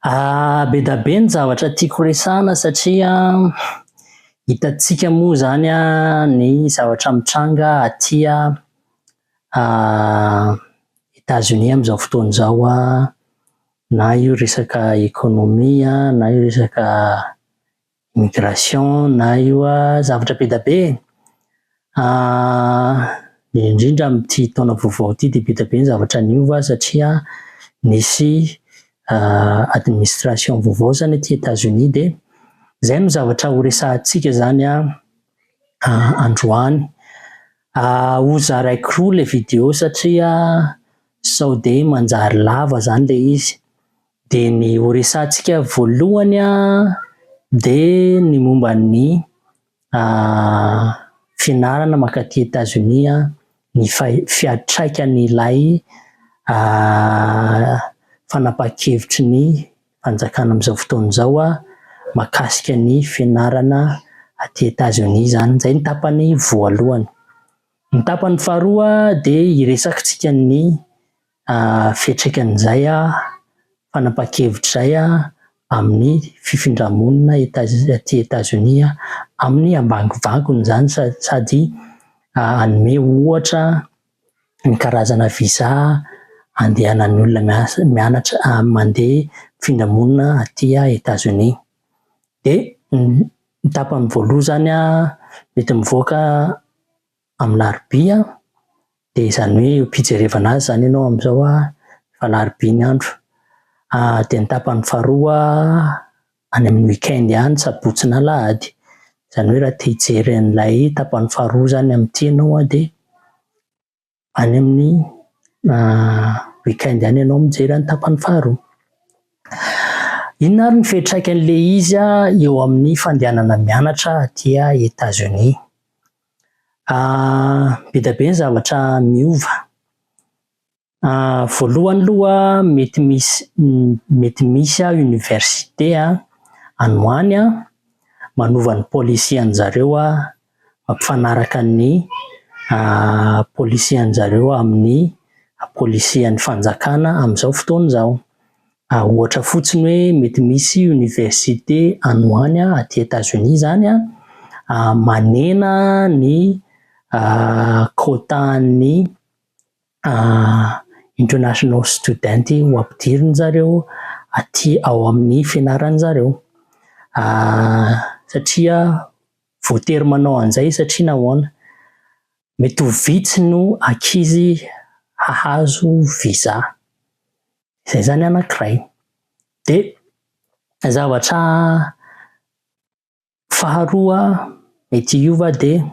Be dia be ny zavatra tiako resahana satria hitantsika moa izany ny zavatra mitranga aty Etazonia amin'izao fotoana izao na io resaka ekonomia na io resaka immigration na io zavatra be dia be e. Indrindra amin'ity taona vaovao ity dia be dia be ny zavatra niova satria nisy administration vaovao izany aty Etazonia dia izay no zavatra ho resahantsika izany androany. Ho zaraiko roa ilay video satria sao dia manjary lava izany ilay izy. Dia ny ho resahantsika voalohany dia ny momba ny fianarana mankaty Etazonia, ny fiantraikan'ilay fanapahan-kevitry ny fanjakana amin'izao fotoana izao mahakasika ny fianarana aty Etazonia izany. Izay ny tapany voalohany. Ny tapany faharoa dia hiresakantsika ny fiantraikan'izay fanapahan-kevitra izay amin'ny fifindra-monina aty Etazonia amin'ny ambangovangony izany sady hanome ohatra ny karazana visa andehanan'ny olona miasa mianatra mandeha mifindra monina aty Etazonia. Dia ny tapany voalohany izany mety mivoaka amin'ny alarobia, dia izany hoe eo am-pijerevana azy izany ianao amin'izao efa alarobia ny andro. Dia ny tapany faharoa any amin'ny week-end any, sabotsy na alahady. Izany hoe raha te hijery an'ilay tapany faharoa izany amin'ity ianao dia any amin'ny week-end any ianao mijery ny tapany faharoa. Inona ary ny fiantraikan'ilay izy eo amin'ny fandehanana mianatra aty Etazonia? Be dia be ny zavatra miova. Voalohany aloha mety misy mety misy université any ho any manova ny policy an-jareo mampifanaraka ny policy an-jareo amin'ny policy an'ny fanjakana amin'izao fotoana izao. Ohatra fotsiny hoe mety misy université any ho any aty Etazonia izany manena ny quota-n'ny international student ho ampidirin-jareo aty ao amin'ny fianaran-jareo satria voatery manao an'izay satria nahoana? Mety ho vitsy no ankizy hahazo visa. Izay izany anankiray. Dia zavatra faharoa mety hiova dia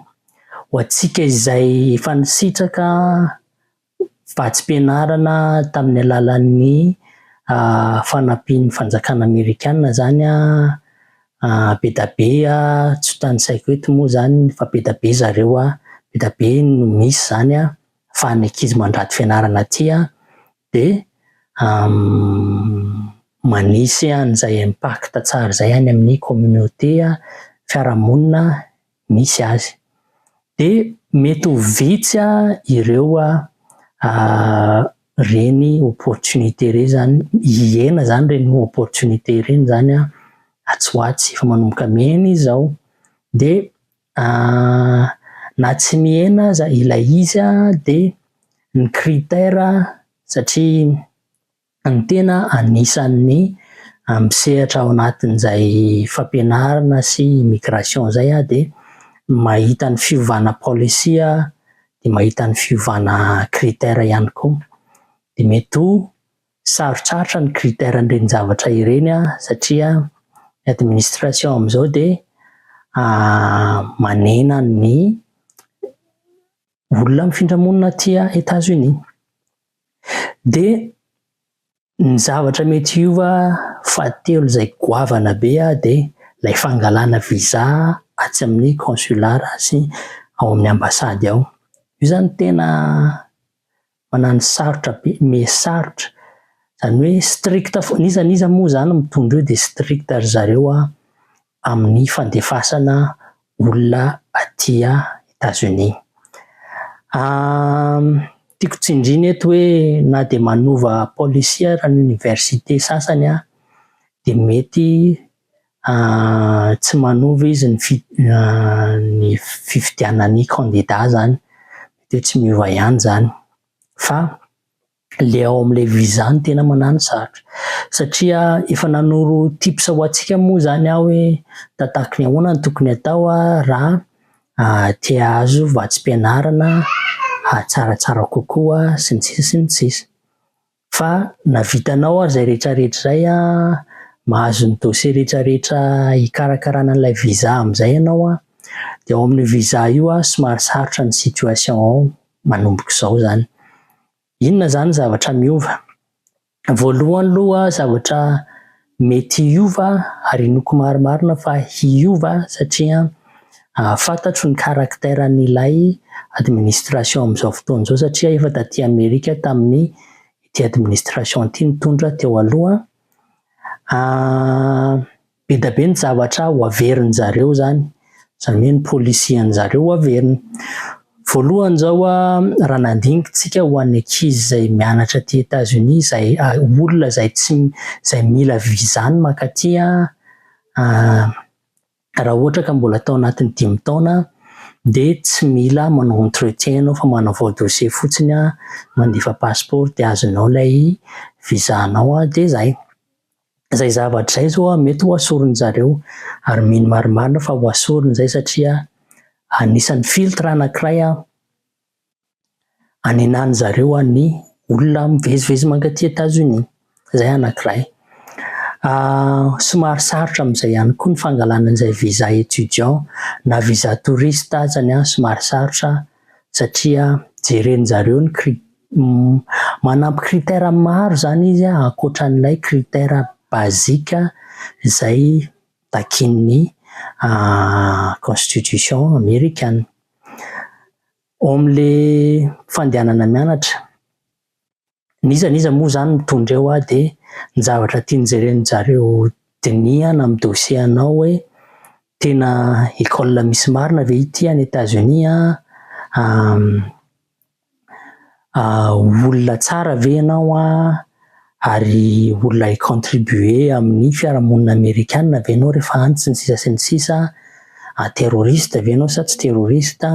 ho antsika izay efa nisitraka vatsim-pianarana tamin'ny alalan'ny fanampian'ny fanjakana amerikana izany be dia be, tsy ho tanisaiko eto moa izany fa be dia be zareo, be dia be no misy izany fa ny ankizy mandrato fianarana aty dia manisy an'izay impact tsara izay any amin'ny communauté fiarahamonina misy azy. Dia mety ho vitsy ireo ireny opportunité ireny izany, hihena izany ireny opportunité ireny izany atsy ho atsy, efa manomboka mihena izy izao. Dia na tsy mihena aza ilay izy dia ny critère satria ny tena anisan'ny misehatra ao anatin'izay fampianarana sy immigration izay aho dia mahita ny fiovana policy dia mahita ny fiovana critère ihany koa. Dia mety ho sarotsarotra ny critère an'ireny zavatra ireny satria ny administration amin'izao dia manena ny olona mifindra monina aty Etats-Unis. Dia ny zavatra mety hiova fahatelo izay goavana be dia ilay fangalana visa atsy amin'ny consulat sy ao amin'ny ambasady ao. Io izany tena manano sarotra be, miha sarotra. Izany hoe strict foana, n'iza n'iza moa izany mitondra io dia strict ry zareo amin'ny fandefasana olona aty Etats-Unis. Tiako tsindriana eto hoe na dia manova policy ary ny université sasany. dia mety tsy manova izy ny fi- ny fifidianan'ny kandida izany, mety hoe tsy miova ihany izany fa ilay ao amin'ilay visa no tena manano sarotra satria efa nanoro tips ho antsika moa izany aho hoe tataky ny ahoana no tokony atao raha te hahazo vatsim-pianarana tsaratsara kokoa sy ny sisa sy ny sisa. Fa na vitanao ary izay rehetra rehetra izay an, mahazo ny dossier rehetra rehetra hikarakarana an'ilay visa amin'izay ianao an, dia ao amin'io visa io an somary sarotra ny situation ao manomboka izao izany. Inona izany ny zavatra miova? Voalohany aloha zavatra mety hiova ary inoako marimarina fa hiova satria fantatro ny caractère an'ilay administration amin'izao fotoana izao satria efa taty Amerika tamin'ny ity administration ity nitondra teo aloha. Be dia be ny zavatra ho averin zareo zany, izany hoe ny policy anjareo ho averiny. Voalohany izao raha nandinika tsika ho an'ny ankizy izay mianatra aty Etats Unis izay olona izay tsy izay mila visa ny mankaty raha ohatra ka mbola tao anatin'ny dimy taona dia tsy mila manao entretien ianao fa manavao dossier fotsiny mandefa passeport dia azonao ilay visa anao dia izay. Izay zavatra izay izao mety ho asorin-jareo ary mino marimarina fa ho asoriny izay satria anisan'ny filtre anankiray hanenan'zareo ny olona mivezivezy mankaty Etats-Unis. Izay anankiray. Somary sarotra amin'izay ihany koa ny fangalana an'izay visa étudiant na visa touriste azany somary sarotra satria jeren'zareo ny cri- manampy critère maro izany izy ankoatran'ilay critère basique izay takian'ny constitution amerikana. Ao amin'ilay fandehanana mianatra, n'iza n'iza moa izany mitondra eo dia ny zavatra tiany jeren'zareo dinihana amin'ny dossier anao hoe tena école misy marina ve ity any Etats-Unis an? Olona tsara ve ianao an? Ary olona hi-contribuer amin'ny fiarahamonina amerikana ve ianao rehefa any sy ny sisa sy ny sisa? Terroriste ve ianao sa tsy terroriste?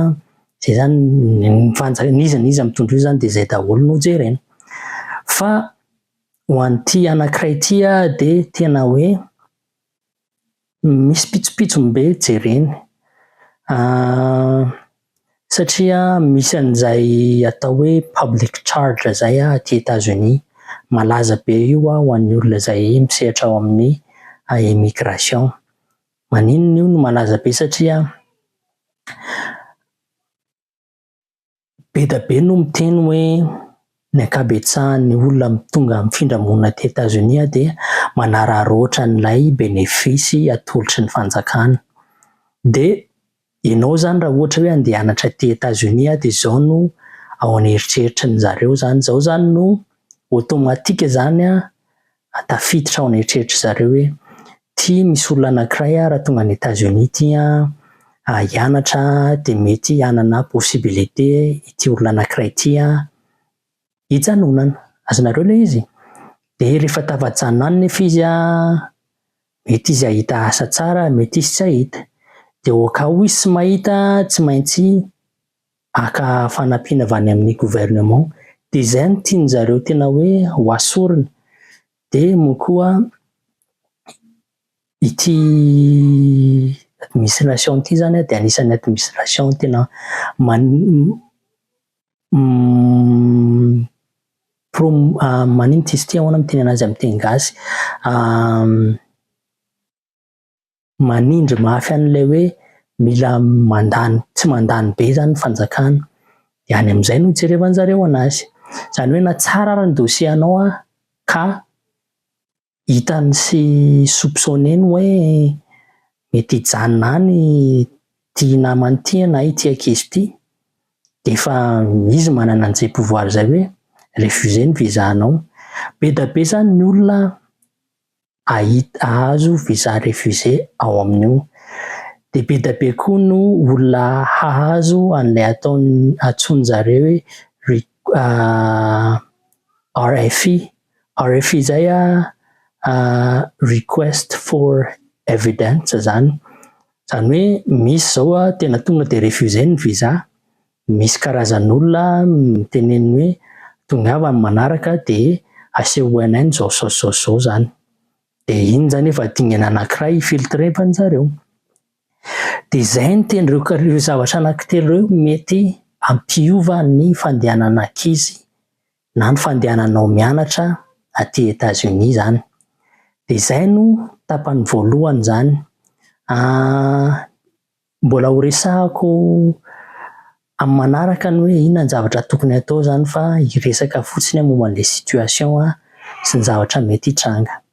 Izay izany ny fanja- n'iza n'iza mitondra io izany dia izay daholo no jerena. Fa ho an'ity anankiray ity dia tena hoe misy pitsopitsony be jereny satria misy an'izay atao hoe public charge izay aty Etats-Unis. Malaza be io ho an'ny olona izay misehatra ao amin'ny immigration. Maninona io no malaza be satria be dia be no miteny hoe ny ankabetsahan'ny olona tonga mifindra monina aty Etats-Unis dia manararaotra an'ilay bénéfice atolotry ny fanjakana. Dia ianao izany raha ohatra hoe handeha hianatra aty Etats-Unis dia izao no ao an'eritreritry ny zareo izany, izao izany no automatique izany tafiditra ao an'eritreritry zareo hoe ity misy olona anankiray raha tonga any Etats-Unis ity hianatra dia mety hanana possibilité ity olona anankiray ity hijanonana. Azonareo ilay izy? Dia rehefa tafajanona any nefa izy mety izy hahita asa tsara, mety izy tsy hahita. Dia au cas où izy tsy mahita, tsy maintsy haka fanampiana avy any amin'ny gouvernement. Dia izay no tian'zareo tena hoe ho asorina. Dia moa koa ity administration ity izany dia anisan'ny administration tena man- pro- maninona izy ity ahoana miteny anazy amin'ny teny gasy manindry mafy an'ilay hoe mila mandany tsy mandany be izany ny fanjakana. Dia any amin'izay no hijerevan'zareo anazy. Izany hoe na tsara ary ny dossier anao ka hitany sy soupçonner-ny hoe mety hijanona any ity namany ity na ity ankizy ity dia efa izy manana an'izay pouvoir izay hoe refuser ny visa anao. Be dia be izany ny olona hahita hahazo visa refusé ao amin'io. Dia be dia be koa no olona hahazo an'ilay ataony antsoin-jareo hoe re- RFI. RFI izay an. request for evidence zany. Izany hoe misy izao an, tena tonga dia refusé ny visa. Misy karazan'olona miteneniny hoe tongava amin'ny manaraka dia asehoanay ny izao sy izao sy izao izany. Dia iny izany efa dingana anankiray filtrer-njareo. Dia izay no tena ireo zavatra anankitelo ireo mety hampiova ny fandehanana ankizy na ny fandehananao mianatra aty Etats-Unis izany. Dia izay no tapany voalohany izany. Mbola ho resahako amin'ny manaraka ny hoe inona ny zavatra tokony hatao izany fa hiresaka fotsiny aho momba an'ilay situation sy ny zavatra mety hitranga.